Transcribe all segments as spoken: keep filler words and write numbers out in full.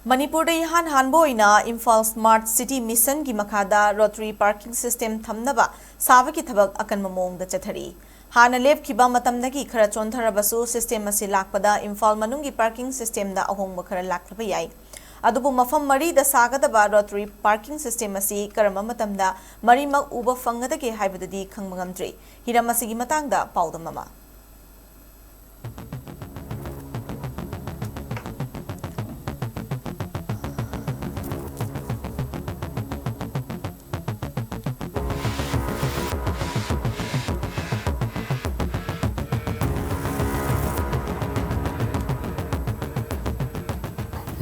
ꯃꯅꯤꯄꯨꯔꯗ ꯏꯍꯥꯟ ꯍꯥꯟꯕ ꯑꯣꯏꯅ ꯏꯝꯐꯥꯜ ꯁ꯭ꯃꯥꯔꯠ ꯁꯤꯇꯤ ꯃꯤꯁꯟꯒꯤ ꯃꯈꯥꯗ ꯔꯣꯇꯔꯤ ꯄꯥꯔꯀꯤꯡ ꯁꯤꯁꯇꯦꯝ ꯊꯝꯅꯕ ꯁꯥꯕꯒꯤ ꯊꯕꯛ ꯑꯀꯟꯕ ꯃꯑꯣꯡꯗ ꯆꯠꯊꯔꯤ꯫ ꯍꯥꯟꯅ ꯂꯦꯞꯈꯤꯕ ꯃꯇꯝꯗꯒꯤ ꯈꯔ ꯆꯣꯟꯊꯔꯕꯁꯨ, ꯁꯤꯁꯇꯦꯝ ꯑꯁꯤ ꯂꯥꯛꯄꯗ ꯏꯝꯐꯥꯜ ꯃꯅꯨꯡꯒꯤ ꯄꯥꯔꯀꯤꯡ ꯁꯤꯁꯇꯦꯝꯗ ꯑꯍꯣꯡꯕ ꯈꯔ ꯂꯥꯛꯂꯕ ꯌꯥꯏ꯫ ꯑꯗꯨꯕꯨ ꯃꯐꯝ ꯃꯔꯤꯗ ꯁꯥꯒꯗꯕ ꯔꯣꯇꯔꯤ ꯄꯥꯔꯀꯤꯡ ꯁꯤꯁꯇꯦꯝ ꯑꯁꯤ ꯀꯔꯝꯕ ꯃꯇꯝꯗ ꯃꯔꯤꯃꯛ ꯎꯕ ꯐꯪꯒꯗꯒꯦ ꯍꯥꯏꯕꯗꯨꯗꯤ ꯈꯪꯕ ꯉꯝꯗ꯭ꯔꯤ꯫ ꯍꯤꯔꯝ ꯑꯁꯤꯒꯤ ꯃꯇꯥꯡꯗ ꯄꯥꯎꯗꯝ ꯑꯃ꯫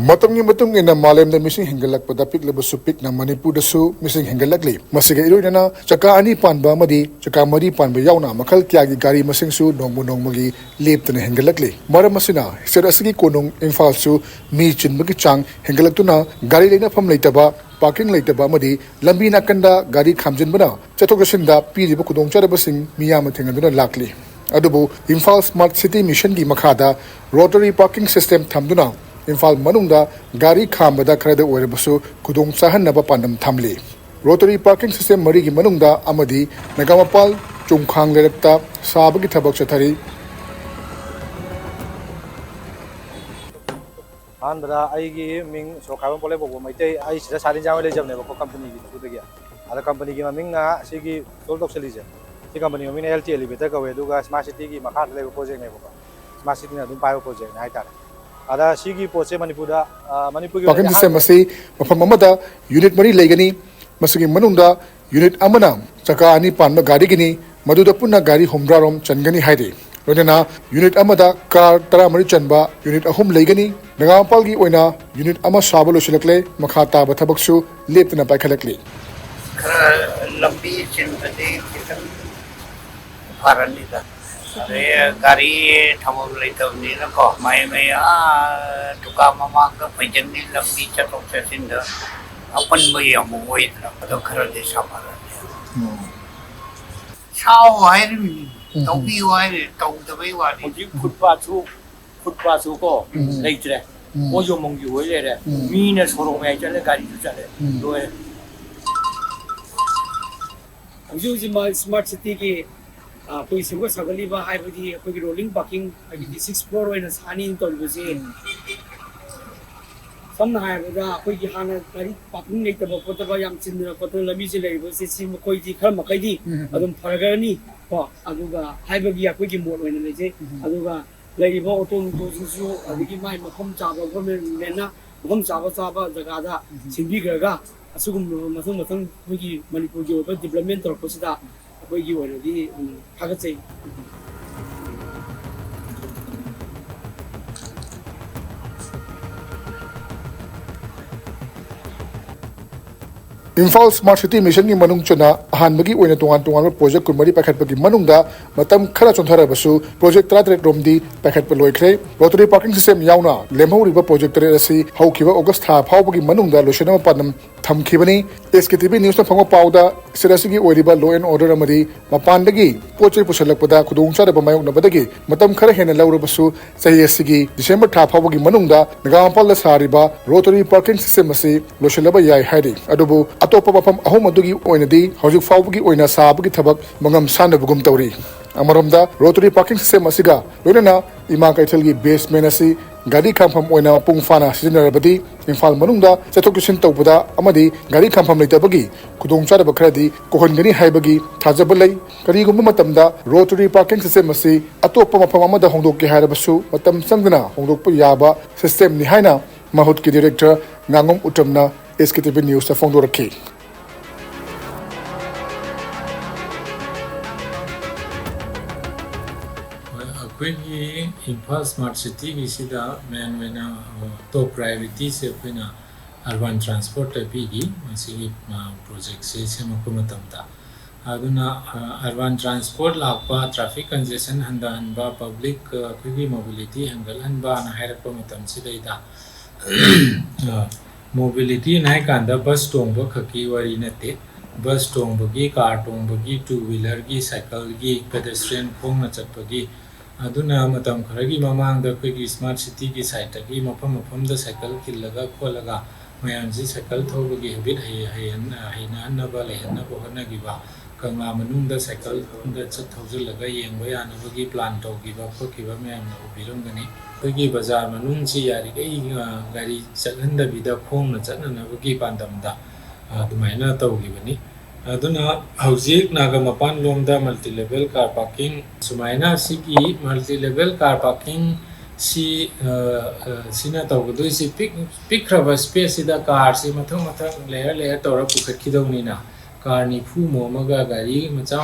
ꯃꯇꯝꯒꯤ ꯃꯇꯨꯡ ꯏꯟꯅ ꯃꯥꯂꯦꯝꯗ ꯃꯤꯁꯤꯡ ꯍꯦꯟꯒꯠꯂꯛꯄꯗ ꯄꯤꯛꯂꯕꯁꯨ ꯄꯤꯛꯅ ꯃꯅꯤꯄꯨꯔꯗꯁꯨ ꯃꯤꯁꯤꯡ ꯍꯦꯟꯒꯠꯂꯛꯂꯤ꯫ ꯃꯁꯤꯒ ꯏꯔꯣꯏꯅꯅ ꯆꯀꯥ ꯑꯅꯤ ꯄꯥꯟꯕ ꯑꯃꯗꯤ ꯆꯀꯥ ꯃꯔꯤ ꯄꯥꯟꯕ ꯌꯥꯎꯅ ꯃꯈꯜ ꯀꯌꯥꯒꯤ ꯒꯥꯔꯤ ꯃꯁꯤꯡꯁꯨ ꯅꯣꯡꯃ ꯅꯣꯡꯃꯒꯤ ꯂꯦꯞꯇꯅ ꯍꯦꯟꯒꯠꯂꯛꯂꯤ꯫ ꯃꯔꯝ ꯑꯁꯤꯅ state ꯑꯁꯤꯒꯤ ꯀꯣꯅꯨꯡ ꯏꯝꯐꯥꯜꯁꯨ ꯃꯤ ꯆꯤꯟꯕꯒꯤ ꯆꯥꯡ ꯍꯦꯟꯒꯠꯂꯛꯇꯨꯅ ꯒꯥꯔꯤ ꯂꯩꯅꯐꯝ ꯂꯩꯇꯕ, ꯄꯥꯔꯀꯤꯡ ꯂꯩꯇꯕ ꯑꯃꯗꯤ ꯂꯝꯕꯤ ꯅꯥꯀꯟꯗ ꯒꯥꯔꯤ ꯈꯥꯝꯖꯤꯟꯕꯅ ꯆꯠꯊꯣꯛ ꯆꯠꯁꯤꯟꯗ ꯄꯤꯔꯤꯕ ꯈꯨꯗꯣꯡꯆꯥꯗꯕꯁꯤꯡ ꯃꯤꯌꯥꯝꯅ ꯊꯦꯡꯅꯗꯨꯅ ꯂꯥꯛꯂꯤ꯫ ꯑꯗꯨꯕꯨ ꯏꯝꯐꯥꯜ ꯁ꯭ꯃꯥꯔꯠ ꯁꯤꯇꯤ ꯃꯤꯁꯟꯒꯤ ꯃꯈꯥꯗ ꯔꯣꯇꯔꯤ ꯄꯥꯔꯀꯤꯡ ꯁꯤꯁꯇꯦꯝ ꯊꯝꯗꯨꯅ ꯏꯝꯐꯥꯜ ꯃꯅꯨꯡꯗ ꯒꯥꯔꯤ ꯈꯥꯝꯕꯗ ꯈꯔꯗ ꯑꯣꯏꯔꯕꯁꯨ ꯈꯨꯗꯣꯡ ꯆꯥꯍꯟꯅꯕ ꯄꯥꯟꯗꯝ ꯊꯝꯂꯤ꯫ ꯔꯣꯇꯔꯤ ꯄꯥꯔꯀꯤꯡ ꯁꯤꯁꯇꯦꯝ ꯃꯔꯤꯒꯤ ꯃꯅꯨꯡꯗ ꯑꯃꯗꯤ ꯅꯒꯥꯃꯄꯥꯜ ꯆꯨꯝꯈꯥꯡ ꯂꯩꯔꯛꯇ ꯁꯥꯕꯒꯤ ꯊꯕꯛ ꯆꯠꯊꯔꯤ꯫ ꯑꯍꯥꯟꯕꯗ ꯑꯩꯒꯤ ꯃꯤꯡ ꯁꯣꯔꯣꯛꯈꯥꯏꯕꯝ ꯄꯣꯂꯦꯝ ꯀꯧꯕ ꯃꯩꯇꯩ, ꯑꯩ ꯁꯤꯗ ꯁꯥꯔꯤꯟ ꯖꯥꯡꯋꯥꯏ ꯂꯩꯖꯕꯅꯦꯕꯀꯣ, ꯀꯝꯄꯅꯤꯒꯤ ꯊ꯭ꯔꯨꯗꯒꯤ꯫ ꯑꯗ ꯀꯝꯄꯅꯤꯒꯤ ꯃꯃꯤꯡꯅ ꯁꯤꯒꯤ ꯏꯟꯁꯇꯣꯜ ꯇꯧꯁꯜꯂꯤꯁꯦ, ꯁꯤ ꯀꯝꯄꯅꯤ ꯃꯃꯤꯡꯅ ꯑꯦꯜ ꯇꯤ ꯑꯦꯂꯤꯚꯦꯇꯔ ꯀꯧꯋꯦ, ꯑꯗꯨꯒ ꯁ꯭ꯃꯥꯔꯠ ꯁꯤꯇꯤꯒꯤ ꯃꯈꯥꯗ ꯂꯩꯕ ꯄ꯭ꯔꯣꯖꯦꯛꯅꯦꯕꯀꯣ꯫ ꯁ꯭ꯃꯥꯔꯠ ꯁꯤꯇꯤꯅ ꯑꯗꯨꯝ ꯄꯥꯏꯕ ꯄ꯭ꯔꯣꯖꯦꯛꯅꯦ ꯍꯥꯏꯇꯥꯔꯦ꯫ ꯑꯗ ꯁꯤꯒꯤ ꯄꯣꯠꯁꯦ ꯃꯅꯤꯄꯨꯔꯗ, ꯑ, ꯃꯅꯤꯄꯨꯔꯒꯤ ꯑꯣꯏꯅꯗꯤ ꯄꯥꯔꯀꯤꯡ ꯁꯤꯁꯇꯦꯝ ꯑꯍꯥꯟꯕ ꯑꯁꯤ ꯃꯐꯝ ꯑꯃꯗ ꯌꯨꯅꯤꯠ ꯃꯔꯤ ꯂꯩꯒꯅꯤ꯫ ꯃꯁꯤꯒꯤ ꯃꯅꯨꯡꯗ ꯌꯨꯅꯤꯠ ꯑꯃꯅ ꯆꯀꯥ ꯑꯅꯤ ꯄꯥꯟꯕ ꯒꯥꯔꯤꯒꯤꯅꯤ, ꯃꯗꯨꯗ ꯄꯨꯟꯅ ꯒꯥꯔꯤ ꯍꯨꯝꯗ꯭ꯔꯥ ꯔꯣꯝ ꯆꯟꯒꯅꯤ ꯍꯥꯏꯔꯤ꯫ ꯂꯣꯏꯅꯅ ꯌꯨꯅꯤꯠ ꯑꯃꯗ ꯀꯥꯔ ꯇꯔꯥꯃꯔꯤ ꯆꯟꯕ ꯌꯨꯅꯤꯠ ꯑꯍꯨꯝ ꯂꯩꯒꯅꯤ꯫ ꯅꯒꯥꯃꯄꯥꯜꯒꯤ ꯑꯣꯏꯅ ꯌꯨꯅꯤꯠ ꯑꯃ ꯁꯥꯕ ꯂꯣꯏꯁꯤꯜꯂꯛꯂꯦ, ꯃꯈꯥ ꯇꯥꯕ ꯊꯕꯛꯁꯨ ꯂꯦꯞꯇꯅ ꯄꯥꯏꯈꯠꯂꯛꯂꯤ꯫ ꯈꯔ ꯂꯝꯕꯤ ꯆꯤꯟꯕꯗꯤ ꯈꯤꯇꯪ ꯐꯔꯅꯤꯗ꯫ ꯑꯗꯩ ꯒꯥꯔꯤ ꯊꯝꯐꯝ ꯂꯩꯇꯕꯅꯤꯅꯀꯣ, ꯃꯌꯥꯏ ꯃꯌꯥꯏ, ꯑꯥ, ꯗꯨꯀꯥꯟ ꯃꯃꯥꯡꯗ ꯐꯩꯖꯟꯒꯤ ꯂꯝꯕꯤ ꯆꯠꯊꯣꯛ ꯆꯠꯁꯤꯟꯗ ꯑꯄꯟꯕ ꯌꯥꯝ ꯑꯣꯏꯗꯅ, ꯑꯗꯣ ꯈꯔꯗꯤ ꯁꯥꯐꯔꯅꯤ꯫ ꯎꯝ꯫ ꯁꯥꯎ ꯍꯥꯏꯔꯤꯕꯅꯤ, ꯎꯝ꯫ ꯇꯧꯕꯤꯌꯨ ꯍꯥꯏꯔꯤ, ꯇꯧꯗꯕꯩ ꯋꯥꯅꯤ꯫ ꯍꯧꯖꯤꯛ ꯐꯨꯠꯄꯥꯠꯁꯨ, ꯐꯨꯠꯄꯥꯠꯁꯨ ꯀꯣ, ꯎꯝ꯫ ꯂꯩꯇ꯭ꯔꯦ꯫ ꯎꯝ꯫ ꯄꯣꯠ ꯌꯣꯟꯐꯝꯒꯤ ꯑꯣꯏ ꯂꯩꯔꯦ꯫ ꯎꯝ꯫ ꯃꯤꯅ ꯁꯣꯔꯣꯛ ꯃꯌꯥꯏ ꯆꯠꯂꯦ, ꯒꯥꯔꯤꯁꯨ ꯆꯠꯂꯦ꯫ ꯎꯝ꯫ ꯂꯣꯏꯔꯦ꯫ ꯍꯧꯖꯤꯛ ꯍꯧꯖꯤꯛ ꯃꯥ ꯁ꯭ꯃꯥꯔꯠ ꯁꯤꯇꯤꯒꯤ, ꯑ, ꯑꯩꯈꯣꯏ ꯁꯦꯝꯒꯠ ꯁꯥꯒꯠꯂꯤꯕ, ꯍꯥꯏꯕꯗꯤ ꯑꯩꯈꯣꯏꯒꯤ ꯔꯣꯂꯤꯡ ꯄꯥꯔꯀꯤꯡ, ꯍꯥꯏꯕꯗꯤ ꯁꯤꯛꯁ ꯐ꯭ꯂꯣꯔ ꯑꯣꯏꯅ ꯁꯥꯅꯤꯅ ꯇꯧꯔꯤꯕꯁꯤ, ꯎꯝ꯫ ꯁꯝꯅ ꯍꯥꯏꯔꯕꯗ ꯑꯩꯈꯣꯏꯒꯤ ꯍꯥꯟꯅ ꯒꯥꯔꯤ ꯄꯥꯔꯀꯤꯡ ꯂꯩꯇꯕ ꯈꯣꯠꯇꯕ ꯌꯥꯝ ꯆꯤꯟꯗꯅ ꯈꯣꯠꯇꯅ ꯂꯝꯕꯤꯁꯦ ꯂꯩꯔꯤꯕꯁꯦ, ꯁꯤ ꯃꯈꯣꯏꯗꯤ ꯈꯔ ꯃꯈꯩꯗꯤ ꯎꯝ꯫ ꯑꯗꯨꯝ ꯐꯔꯒꯅꯤ ꯀꯣ, ꯑꯗꯨꯒ ꯍꯥꯏꯕꯒꯤ ꯑꯩꯈꯣꯏꯒꯤ ꯃꯣꯠ ꯑꯣꯏꯅ ꯂꯩꯖꯩ꯫ ꯎꯝ꯫ ꯑꯗꯨꯒ ꯂꯩꯔꯤꯕ ꯑꯣꯇꯣ ꯅꯨꯡꯇꯣꯁꯤꯡꯁꯨ ꯑꯗꯒꯤ ꯃꯥꯏ ꯃꯐꯝ ꯆꯥꯕ ꯒꯣꯔꯃꯦꯟꯅ ꯃꯐꯝ ꯆꯥꯕ ꯆꯥꯕ ꯖꯒꯥꯗ ꯎꯝ꯫ ꯁꯤꯟꯕꯤꯈ꯭ꯔꯒ ꯑꯁꯤꯒꯨꯝꯂꯕ ꯃꯊꯪ ꯃꯊꯪ ꯑꯩꯈꯣꯏꯒꯤ ꯃꯅꯤꯄꯨꯔꯒꯤ ꯑꯣꯏꯕ ꯗꯤꯕ꯭ꯂꯞꯃꯦꯟ ꯇꯧꯔꯛꯄꯁꯤꯗ ꯑꯩꯈꯣꯏꯒꯤ ꯑꯣꯏꯅꯗꯤ, ꯎꯝ, ꯊꯥꯒꯠꯆꯩ꯫ ꯏꯝꯐꯥꯜ ꯁ꯭ꯃꯥꯔꯠ ꯁꯤꯇꯤ ꯃꯤꯁꯟꯒꯤ ꯃꯅꯨꯡ ꯆꯟꯅ ꯑꯍꯥꯟꯕꯒꯤ ꯑꯣꯏꯅ ꯇꯣꯉꯥꯟ ꯇꯣꯉꯥꯟꯕ ꯄ꯭ꯔꯣꯖꯦꯛ ꯀꯨꯟꯃꯔꯤ ꯄꯥꯏꯈꯠꯄꯒꯤ ꯃꯅꯨꯡꯗ ꯃꯇꯝ ꯈꯔ ꯆꯣꯟꯊꯔꯕꯁꯨ ꯄ꯭ꯔꯣꯖꯦꯛ ꯇꯔꯥꯇꯔꯦꯠ ꯔꯣꯝꯗꯤ ꯄꯥꯏꯈꯠꯄ ꯂꯣꯏꯈ꯭ꯔꯦ꯫ ꯔꯣꯇꯔꯤ ꯄꯥꯔꯀꯤꯡ ꯁꯤꯁꯇꯦꯝ ꯌꯥꯎꯅ ꯂꯦꯝꯍꯧꯔꯤꯕ ꯄ꯭ꯔꯣꯖꯦꯛ ꯇꯔꯦꯠ ꯑꯁꯤ ꯍꯧꯈꯤꯕ ꯑꯣꯒꯁ ꯊꯥ ꯐꯥꯎꯕꯒꯤ ꯃꯅꯨꯡꯗ ꯂꯣꯏꯁꯤꯟꯅꯕ ꯄꯥꯟꯗꯝ ꯊꯝꯈꯤꯕꯅꯤ꯫ ꯑꯦꯁ ꯀꯦ ꯇꯤ ꯚꯤ ꯅ꯭ꯌꯨꯁꯅ ꯐꯪꯕ ꯄꯥꯎꯗ ꯁ꯭ꯇꯦꯠ ꯑꯁꯤꯒꯤ ꯑꯣꯏꯔꯤꯕ ꯂꯣ ꯑꯦꯟ ꯑꯣꯔꯗꯔ ꯑꯃꯗꯤ ꯃꯄꯥꯟꯗꯒꯤ ꯄꯣꯠ ꯆꯩ ꯄꯨꯁꯤꯜꯂꯛꯄꯗ ꯈꯨꯗꯣꯡꯆꯥꯗꯕ ꯃꯥꯌꯣꯛꯅꯕꯗꯒꯤ ꯃꯇꯝ ꯈꯔ ꯍꯦꯟꯅ ꯂꯧꯔꯕꯁꯨ ꯆꯍꯤ ꯑꯁꯤꯒꯤ ꯗꯤꯁꯦꯝꯕꯔ ꯊꯥ ꯐꯥꯎꯕꯒꯤ ꯃꯅꯨꯡꯗ ꯅꯒꯥꯃꯄꯥꯜꯗ ꯁꯥꯔꯤꯕ ꯔꯣꯇꯔꯤ ꯄꯥꯔꯀꯤꯡ ꯁꯤꯁꯇꯦꯝ ꯑꯁꯤ ꯂꯣꯏꯁꯤꯜꯂꯕ ꯌꯥꯏ ꯍꯥꯏꯔꯤ꯫ ꯑꯗꯨꯕꯨ ꯑꯇꯣꯞꯄ ꯃꯐꯝ ꯑꯍꯨꯝ ꯑꯗꯨꯒꯤ ꯑꯣꯏꯅꯗꯤ ꯍꯧꯖꯤꯛ ꯐꯥꯎꯕꯒꯤ ꯑꯣꯏꯅ ꯁꯥꯕꯒꯤ ꯊꯕꯛ ꯃꯉꯝ ꯁꯥꯟꯅꯕꯒꯨꯝ ꯇꯧꯔꯤ꯫ ꯑꯃꯔꯣꯝꯗ ꯔꯣꯇꯔꯤ ꯄꯥꯔꯀꯤꯡ ꯁꯤꯁꯇꯦꯝ ꯑꯁꯤꯒ ꯂꯣꯏꯅꯅ ꯏꯃꯥ ꯀꯩꯊꯦꯜꯒꯤ ꯕꯦꯁꯃꯦꯟ ꯑꯁꯤ ꯒꯥꯔꯤ ꯈꯥꯝꯐꯝ ꯑꯣꯏꯅ ꯃꯄꯨꯡ ꯐꯥꯅ ꯁꯤꯖꯤꯟꯅꯔꯕꯗꯤ ꯏꯝꯐꯥꯜ ꯃꯅꯨꯡꯗ ꯆꯠꯊꯣꯛ ꯆꯠꯁꯤꯟ ꯇꯧꯕꯗ ꯑꯃꯗꯤ ꯒꯥꯔꯤ ꯈꯥꯝꯐꯝ ꯂꯩꯇꯕꯒꯤ ꯈꯨꯗꯣꯡꯆꯥꯗꯕ ꯈꯔꯗꯤ ꯀꯣꯛꯍꯟꯒꯅꯤ ꯍꯥꯏꯕꯒꯤ ꯊꯥꯖꯕ ꯂꯩ꯫ ꯀꯔꯤꯒꯨꯝꯕ ꯃꯇꯝꯗ ꯔꯣꯇꯔꯤ ꯄꯥꯔꯀꯤꯡ ꯁꯤꯁꯇꯦꯝ ꯑꯁꯤ ꯑꯇꯣꯞꯄ ꯃꯐꯝ ꯑꯃꯗ ꯍꯣꯡꯗꯣꯛꯀꯦ ꯍꯥꯏꯔꯕꯁꯨ ꯃꯇꯝ ꯆꯪꯗꯅ ꯍꯣꯡꯗꯣꯛꯄ ꯌꯥꯕ ꯁꯤꯁꯇꯦꯝꯅꯤ ꯍꯥꯏꯅ ꯃꯍꯨꯠꯀꯤ ꯗꯤꯔꯦꯛꯇꯔ ꯉꯥꯉꯣꯝ ꯎꯇꯝꯅ ꯑꯦꯁ ꯀꯦ ꯇꯤ ꯚꯤ ꯅ꯭ꯌꯨꯁꯇ ꯐꯣꯡꯗꯣꯔꯛꯈꯤ꯫ ꯍꯣꯏ, ꯑꯩꯈꯣꯏꯒꯤ ꯏꯝꯐꯥꯜ ꯁ꯭ꯃꯥꯔꯠ ꯁꯤꯇꯤꯒꯤꯁꯤꯗ ꯃꯦꯟ ꯑꯣꯏꯅ, ꯑ, ꯇꯣꯞ ꯄ꯭ꯔꯥꯏꯌꯣꯔꯤꯇꯤꯁꯦ ꯑꯩꯈꯣꯏꯅ ꯑꯔꯕꯥꯟ ꯇ꯭ꯔꯥꯟꯁꯄꯣꯔꯠꯇ ꯄꯤꯈꯤ꯫ ꯃꯁꯤꯒꯤ, ꯑ, ꯄ꯭ꯔꯣꯖꯦꯛꯁꯦ ꯁꯦꯝꯃꯛꯄ ꯃꯇꯝꯗ ꯑꯗꯨꯅ, ꯑ, ꯑꯔꯕꯥꯟ ꯇ꯭ꯔꯥꯟꯁꯄꯣꯔꯠ ꯂꯥꯛꯄ, ꯇ꯭ꯔꯥꯐꯤꯛ ꯀꯟꯖꯦꯁꯟ ꯍꯟꯊꯍꯟꯕ, ꯄꯕ꯭ꯂꯤꯛ, ꯑ, ꯑꯩꯈꯣꯏꯒꯤ ꯃꯣꯕꯤꯂꯤꯇꯤ ꯍꯦꯟꯒꯠꯍꯟꯕꯅ ꯍꯥꯏꯔꯛꯄ ꯃꯇꯝꯁꯤꯗꯩꯗ, ꯑ, ꯃꯣꯕꯤꯂꯤꯇꯤꯅ ꯍꯥꯏ ꯀꯥꯟꯗ ꯕꯁ ꯇꯣꯡꯕ ꯈꯛꯀꯤ ꯋꯥꯔꯤ ꯅꯠꯇꯦ꯫ ꯕꯁ ꯇꯣꯡꯕꯒꯤ, ꯀꯥꯔ ꯇꯣꯡꯕꯒꯤ, ꯇꯨ ꯋꯤꯂꯔꯒꯤ, ꯁꯥꯏꯀꯜꯒꯤ, ꯄꯦꯗꯦꯁꯇ꯭ꯔꯤꯌꯟ ꯈꯣꯡꯅ ꯆꯠꯄꯒꯤ, ꯑꯗꯨꯅ ꯃꯇꯝ ꯈꯔꯒꯤ ꯃꯃꯥꯡꯗ ꯑꯩꯈꯣꯏꯒꯤ ꯁ꯭ꯃꯥꯔꯠ ꯁꯤꯇꯤꯒꯤ ꯁꯥꯏꯠꯇꯒꯤ ꯃꯐꯝ ꯃꯐꯝꯗ ꯁꯥꯏꯀꯜ ꯈꯤꯜꯂꯒ ꯈꯣꯠꯂꯒ ꯃꯌꯥꯝꯁꯤ ꯁꯥꯏꯀꯜ ꯊꯧꯕꯒꯤ ꯍꯦꯕꯤꯠ ꯍꯩꯍꯟꯅꯕ ꯂꯩꯍꯟꯅꯕ ꯍꯣꯠꯅꯈꯤꯕ, ꯀꯪꯂꯥ ꯃꯅꯨꯡꯗ ꯁꯥꯏꯀꯜꯗ ꯆꯠ ꯊꯧꯖꯤꯜꯂꯒ ꯌꯦꯡꯕ ꯌꯥꯅꯕꯒꯤ ꯄ꯭ꯂꯥꯟ ꯇꯧꯈꯤꯕ ꯈꯣꯠꯈꯤꯕ ꯃꯌꯥꯝꯅ ꯎꯕꯤꯔꯝꯒꯅꯤ꯫ ꯑꯩꯈꯣꯏꯒꯤ ꯕꯖꯥꯔ ꯃꯅꯨꯡꯁꯤ ꯌꯥꯔꯤꯈꯩ ꯒꯥꯔꯤ ꯆꯠꯍꯟꯗꯕꯤꯗ ꯈꯣꯡꯅ ꯆꯠꯅꯅꯕꯒꯤ ꯄꯥꯟꯗꯝꯗ ꯑꯗꯨꯃꯥꯏꯅ ꯇꯧꯈꯤꯕꯅꯤ꯫ ꯑꯗꯨꯅ ꯍꯧꯖꯤꯛ ꯅꯥꯒꯥ ꯃꯄꯥꯟ ꯂꯣꯝꯗ multi level car parking, ꯁꯨꯃꯥꯏꯅ ꯁꯤꯒꯤ multi level car parking ꯁꯤ ꯁꯤꯅ ꯇꯧꯒꯗꯣꯏꯁꯤ, ꯄꯤꯛ ꯄꯤꯛꯈ꯭ꯔꯕ ꯁ꯭ꯄꯦꯁꯁꯤꯗ ꯀꯥꯔꯁꯤ ꯃꯊꯪ ꯃꯊꯪ ꯂꯦꯌꯔ ꯂꯦꯌꯔ ꯇꯧꯔ ꯄꯨꯈꯠꯈꯤꯗꯧꯅꯤꯅ, ꯀꯥꯔ ꯅꯤꯐꯨꯃꯨꯛ ꯑꯃꯒ ꯒꯥꯔꯤ ꯃꯆꯥ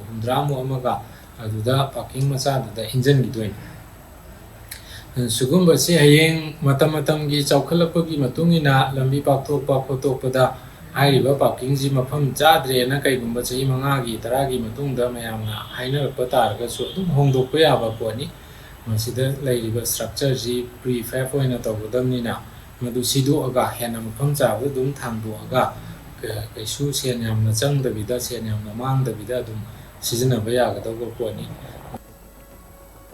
ꯍꯨꯝꯗ꯭ꯔꯥꯃꯨꯛ ꯑꯃꯒ ꯑꯗꯨꯗ ꯄꯥꯔꯀꯤꯡ ꯃꯆꯥꯗꯨꯗ ꯏꯟꯁꯤꯟꯈꯤꯗꯣꯏꯅꯤ꯫ ꯁꯤꯒꯨꯝꯕꯁꯤ ꯍꯌꯦꯡ ꯃꯇꯝ ꯃꯇꯝꯒꯤ ꯆꯥꯎꯈꯠꯂꯛꯄꯒꯤ ꯃꯇꯨꯡ ꯏꯟꯅ ꯂꯝꯕꯤ ꯄꯥꯛꯊꯣꯛꯄ ꯈꯣꯠꯇꯣꯛꯄꯗ ꯍꯥꯏꯔꯤꯕ ꯄꯥꯔꯀꯤꯡꯁꯤ ꯃꯐꯝ ꯆꯥꯗ꯭ꯔꯦꯅ ꯀꯩꯒꯨꯝꯕ ꯆꯍꯤ ꯃꯉꯥꯒꯤ ꯇꯔꯥꯒꯤ ꯃꯇꯨꯡꯗ ꯃꯌꯥꯝꯅ ꯍꯥꯏꯅꯔꯛꯄ ꯇꯥꯔꯒꯁꯨ, ꯑꯗꯨꯝ ꯍꯣꯡꯗꯣꯛꯄ ꯌꯥꯕ ꯄꯣꯠꯅꯤ꯫ ꯃꯁꯤꯗ ꯂꯩꯔꯤꯕ ꯁ꯭ꯇ꯭ꯔꯛꯆꯔꯁꯤ ꯄ꯭ꯔꯤꯐꯦꯕ ꯑꯣꯏꯅ ꯇꯧꯒꯗꯕꯅꯤꯅ, ꯃꯗꯨ ꯁꯤꯗꯣꯛꯑꯒ ꯍꯦꯟꯅ ꯃꯐꯝ ꯆꯥꯕꯗ ꯑꯗꯨꯝ ꯊꯥꯡꯗꯣꯛꯑꯒ, ꯀ- ꯀꯩꯁꯨ ꯁꯦꯟ ꯌꯥꯝꯅ ꯆꯪꯗꯕꯤꯗ, ꯁꯦꯟ ꯌꯥꯝꯅ ꯃꯥꯡꯗꯕꯤꯗ ꯑꯗꯨꯝ ꯁꯤꯖꯤꯟꯅꯕ ꯌꯥꯒꯗꯧꯕ ꯄꯣꯠꯅꯤ꯫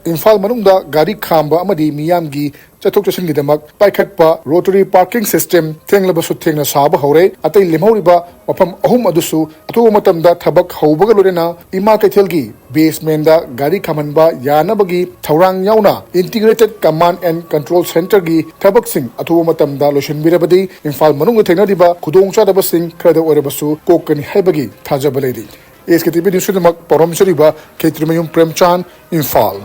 ꯏꯝꯐꯥꯜ ꯃꯅꯨꯡꯗ ꯒꯥꯔꯤ ꯈꯥꯝꯕ ꯑꯃꯗꯤ ꯃꯤꯌꯥꯝꯒꯤ ꯆꯠꯊꯣꯛ ꯆꯠꯁꯤꯟꯒꯤꯗꯃꯛ ꯄꯥꯏꯈꯠꯄ ꯔꯣꯇꯔꯤ ꯄꯥꯔꯀꯤꯡ ꯁꯤꯁꯇꯦꯝ ꯊꯦꯡꯂꯕꯁꯨ ꯊꯦꯡꯅ ꯁꯥꯕ ꯍꯧꯔꯦ꯫ ꯑꯇꯩ ꯂꯦꯝꯍꯧꯔꯤꯕ ꯃꯐꯝ ꯑꯍꯨꯝ ꯑꯗꯨꯁꯨ ꯑꯊꯨꯕ ꯃꯇꯝꯗ ꯊꯕꯛ ꯍꯧꯕꯒ ꯂꯣꯏꯅꯅ ꯏꯃꯥ ꯀꯩꯊꯦꯜꯒꯤ ꯕꯦꯁꯃꯦꯟꯗ ꯒꯥꯔꯤ ꯈꯥꯝꯍꯟꯕ ꯌꯥꯅꯕꯒꯤ ꯊꯧꯔꯥꯡ ꯌꯥꯎꯅ Integrated Command and Control Centreꯒꯤ ꯊꯕꯛꯁꯤꯡ ꯑꯊꯨꯕ ꯃꯇꯝꯗ ꯂꯣꯏꯁꯤꯟꯕꯤꯔꯕꯗꯤ ꯏꯝꯐꯥꯜ ꯃꯅꯨꯡꯗ ꯊꯦꯡꯅꯔꯤꯕ ꯈꯨꯗꯣꯡꯆꯥꯗꯕꯁꯤꯡ ꯈꯔꯗ ꯑꯣꯏꯔꯕꯁꯨ ꯀꯣꯛꯀꯅꯤ ꯍꯥꯏꯕꯒꯤ ꯊꯥꯖꯕ ꯂꯩꯔꯤ꯫ ꯑꯦꯁ ꯀꯦ ꯇꯤ ꯚꯤ ꯅ꯭ꯌꯨꯁꯀꯤꯗꯃꯛ ꯄꯥꯎꯔꯝꯖꯔꯤꯕ ꯈꯦꯇ꯭ꯔꯤꯃꯌꯨꯝ ꯄ꯭ꯔꯦꯝꯆꯥꯟ, ꯏꯝꯐꯥꯜ꯫